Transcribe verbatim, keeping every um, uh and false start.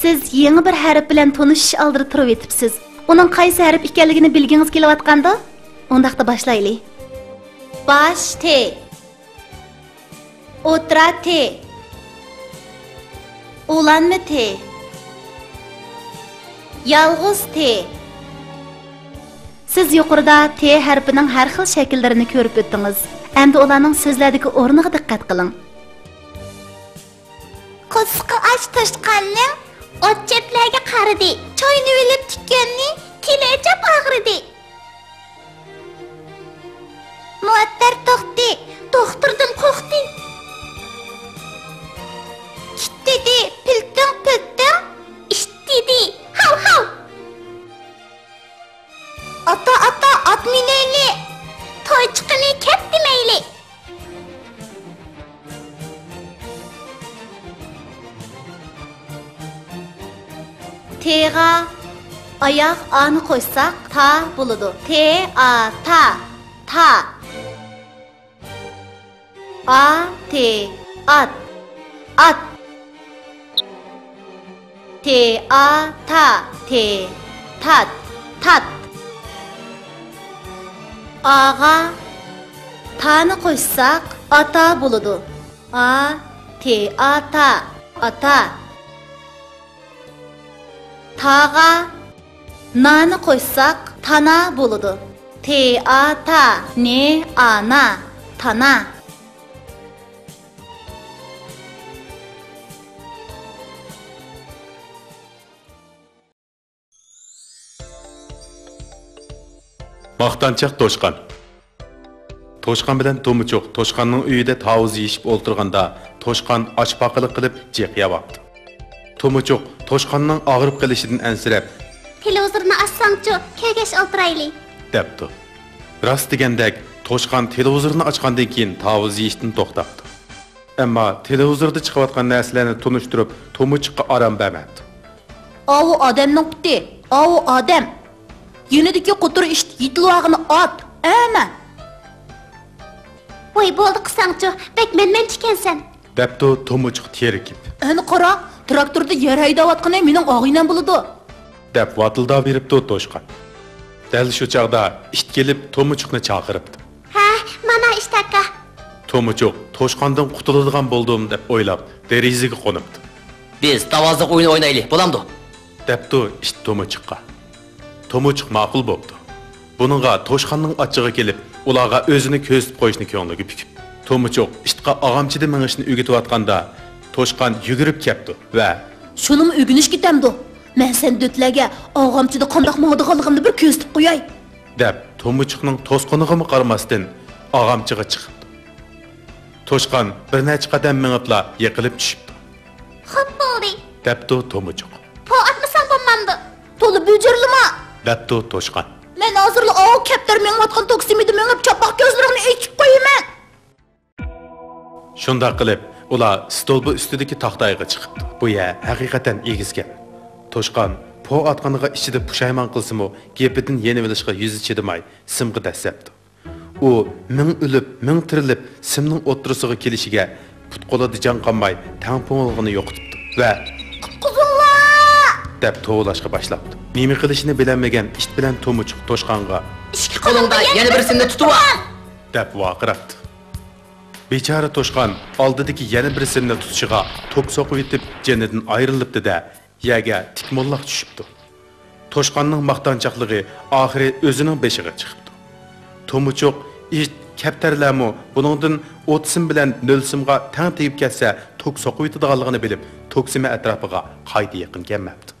سىز يېڭى بىر ھەرپ بىلەن تونۇشۇش ئالدىدا تۇرۇۋېتىپسىز. ئۇنىڭ قايسى ھەرپ ئىكەنلىكىنى بىلگىڭىز كېلىۋاتقاندۇ؟ ئۇنداقتا باشلايلى. باش تى. ئوتتۇرا تى. ئۇلانما تى. يالغۇز تى. سىز يۇقىرىدا تى ھەرپىنىڭ ھەر خىل شەكىللىرىنى كۆرۈپ ئۆتتىڭىز. ئەمدى ئۇلارنىڭ سۆزلەردىكى ئورنىغا دىققەت قىلىڭ. قورسىقى ئاچ توشقاننىڭ، ئوت-چۆپلەرگە قارىدى. چاينىۋېلىپ تىكەننى، تىلى ئېچىپ ئاغرىدى. مۇئەتتەر توختى، دوختۇردىن قورقتى. كىت دېدى، پىلتىڭ، پىلتىڭ، ئىت دېدى، ھاۋ، ھاۋ. ئاتا، ئاتا، ئات مىنەيلى، توي چىقىنى كەتتى مەيلى. تىغا ئاياغ ئانى قوشساق، تا بولىدۇ. تى، ئا، تا، تا. ئا، تى، ئات، ئات. تى، ئا، تا، تى، تات، تات. ئاغا تانى قوشساق، ئاتا بولىدۇ. ئا، تى، ئا، تا، ئاتا. تاغا نانى قوشساق، تانا بولىدۇ. تى، ئا، تا، نى، ئا، نا، تانا. ماختانچاق توشقان. توشقان بىلەن تومۇچۇق توشقاننىڭ ئۆيىدە تاۋۇز يېيىشىپ ئولتۇرغاندا، توشقان ئاچ پاقىلىق قىلىپ جىق يەۋاپتۇ. تومۇچۇق توشقاننىڭ ئاغرىپ قېلىشىدىن ئەنسىرەپ، تېلېۋىزورنى ئاچساڭچۇ، كۆرگەچ ئولتۇرايلى، دەپتۇ. راست دېگەندەك، توشقان تېلېۋىزورنى ئاچقاندىن كېيىن تاۋۇز يېيىشتىن توختاپتۇ. ئەمما تېلېۋىزوردا چىقىۋاتقان نەرسىلەرنى تونۇشتۇرۇپ، تومۇچۇققا ئارام بەرمەپتۇ. ئاۋۇ ئادەمنىڭ پۇتى، ئاۋۇ ئادەم. يېنىدىكى قوتۇر ئىت يېتىلىۋالغىنى ئات، ئەمە. ۋاي، بولدى قىلساڭچۇ، بەك مەنمەنچى ئىكەنسەن، دەپتۇ تومۇچۇق تېرىكىپ. ئەنە قارا، تىراكتوردا يەر ھەيدەۋاتقىنى مېنىڭ ئاغىنەم بولىدۇ، دەپ ۋاتىلداۋېرىپتۇ توشقان. دەل شۇ چاغدا ئىت كېلىپ تومۇچۇقنى چاقىرىپتۇ. ھە، مانا ئىت ئاكا. تومۇچۇق توشقاندىن قۇتۇلىدىغان بولدۇم دەپ ئويلاپ، دېرىزىگە قونۇپتۇ. بىز تاۋۇزلۇق ئويۇن ئوينايلى، بولامدۇ؟ دەپتۇ ئىت تومۇچۇققا. تومۇچۇق ماقۇل بوپتۇ. بۇنىڭغا توشقاننىڭ ئاچچىقى كېلىپ، ئۇلارغا ئۆزىنى كۆرسىتىپ قويۇشنى كۆڭلىگە پۈكۈپتۇ. تومۇچۇق ئىتقا ئاغامچىدا مېڭىشنى ئۆگىتىۋاتقاندا، توشقان يۈگۈرۈپ كەپتۇ ۋە، شۇنىمۇ ئۆگىنىش كېتەمدۇ؟ مەن سەن دۆتلەرگە ئاغامچىدا قانداق ماڭىدىغانلىقىمنى بىر كۆرسىتىپ قوياي، دەپ، تومۇچۇقنىڭ توسقىنىغىمۇ قارىماستىن، ئاغامچىغا چىقىپتۇ. توشقان بىر نەچچە قەدەم مېڭىپلا يىقىلىپ چۈشۈپتۇ. خوپ بولدى، دەپتۇ تومۇچۇق. پو ئاتمىساڭ بولمامدۇ؟ تولا بۇجۇرلىما، دەپتۇ توشقان. مەن ھازىرلا ئاۋۇ كەپتەر مېڭىۋاتقان توكسىمىدا مېڭىپ، چاپاق كۆزلىرىڭنى ئېچىپ قويىمەن. شۇنداق قىلىپ، ئۇلار ستولبا ئۈستىدىكى تاختايغا چىقىپتۇ. بۇ يەر ھەقىقەتەن ئېگىزكەن. توشقان پو ئاتقىنىغا ئىچىدە پۇشايمان قىلسىمۇ، گېپىدىن يېنىۋېلىشقا يۈزى چىدىماي، سىمغا دەسسەپتۇ. ئۇ مىڭ ئۆلۈپ، مىڭ تىرىلىپ، سىمنىڭ ئوتتۇرىسىغا كېلىشىگە، پۇت-قولىدا جان قالماي، تەڭپۇڭلۇقىنى يوقىتىپتۇ ۋە، قۇتقۇزۇڭلار! دەپ توۋلاشقا باشلاپتۇ. نېمە قىلىشىنى بىلەلمىگەن ئىت بىلەن تومۇچۇق توشقانغا، ئىككى قولۇڭدا يەنە بىر سىمنى تۇتۇۋال! دەپ ۋارقىراپتۇ. بىچارە توشقان ئالدىدىكى يەنە بىر سىمنى تۇتۇشىغا توك سوقۇۋېتىپ، جېنىدىن ئايرىلىپتۇ-دە، يەرگە تىك موللاق چۈشۈپتۇ. توشقاننىڭ ماختانچاقلىقى ئاخىرى ئۆزىنىڭ بېشىغا چىقىپتۇ. تومۇچۇق، ئىت، كەپتەرلەرمۇ بۇنىڭدىن ئوت سىم بىلەن نۆل سىمغا تەڭ تېگىپ كەتسە، توك سوقۇۋېتىدىغانلىقىنى بىلىپ، توك سىمى ئەتراپىغا قايتا يېقىن كەلمەپتۇ.